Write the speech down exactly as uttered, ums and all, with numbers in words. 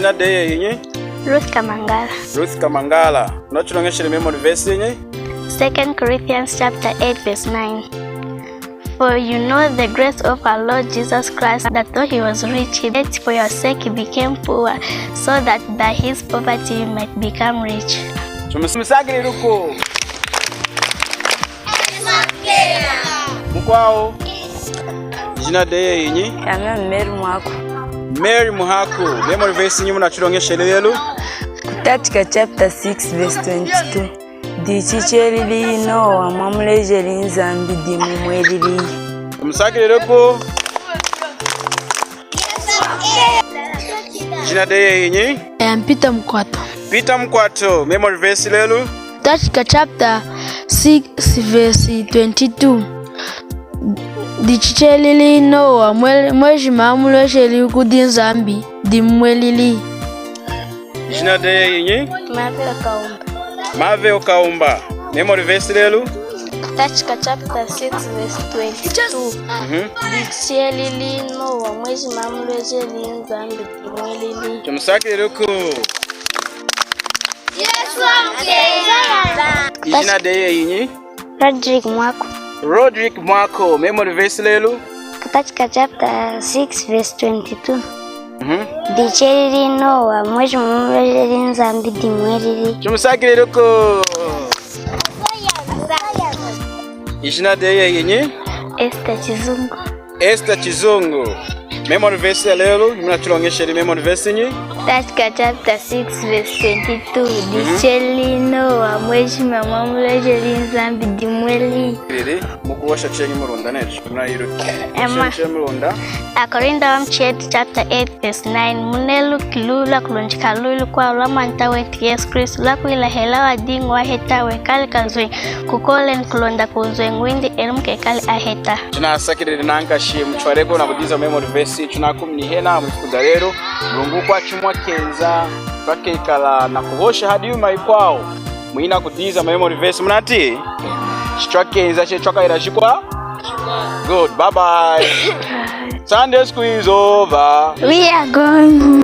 Ijina deyi yeyinyi? Ruth Kamangala. Ruth Kamangala. Wunachiloñesheli memory verse yinyi? Second Corinthians chapter eight verse nine. For you know the grace of our Lord Jesus Christ, that though he was rich, he yet for your sake became poor, so that by his poverty you might become rich. Tumusakililiku. Mukwawu. Ijina deyi yeyinyi? Yami Mary Muhaku. Mary Muhaku. Memory verse yinyi munachiloñesheli lelu? Kutachika chapter six verse twenty-two. Dichi chelili Nowa mwamulejeli Nzambi dimumwelili. Tumusakililiku. Ijina deyi yeyinyi? I am Peter Mukwatu. Peter Mukwatu, memory verse lelu? Tachika chapter six verse twenty-two. Dichi chelili Nowa mwe-, mwejima amulejeli kudi Nzambi dimumwelili. Ijina deyi yeyinyi? Mave Okaumba. Mave Okaumba. Memory verse lelu? Tachika chapter six verse twenty-two. Mhm. Dichi chelili Nowa mwejima amulejeli Nzambi dimumwelili. Tumusakililiku. Ijina deyi yeyinyi? Roderick Mwako. Roderick Mwako, memory verse lelu? Kutachika chapter six verse twenty-two. Mhm. Dichi chelili Nowa mwejima amulejeli Nzambi dimumwelili. Tumusakililiku. Ijina deyi yeyinyi? Esther Chizungu. Esther Chizungu. Memory verse ya lelu, munachiloñesheli memory verse yinyi? Tachika chapter six verse twenty-two. Mhm. Dichi chelili Nowa mwejima amulejeli Nzambi dimumwelili. Lili, mukuhosha cheñi muLunda netu, munayiluki. Ema. Cheñi cheñi muLunda. Akorinda wamuchiyedi chapter eight verse nine. Muneluki luwi lwakulunjika luwi lukwawu lwaMwanta wetu Yesu Kristu, lwakwila hela wadiña waheta wekali kazunji, kukoleni kulonda kuwuzunji windi enu mukekali aheta. Tunasakilili nankashi, mutwaleki nakudiza memory verse, tunakuminini hela mwifuku dalelu, Mulungu kwachi mwakenza, twakekala nakuhosha hadi yuma yikwawu, mwinakudiza memory verse, munatiyi? Chitwakenza cheñi twakayila chikwa? Good, bye bye. Sunday school is over. We are going.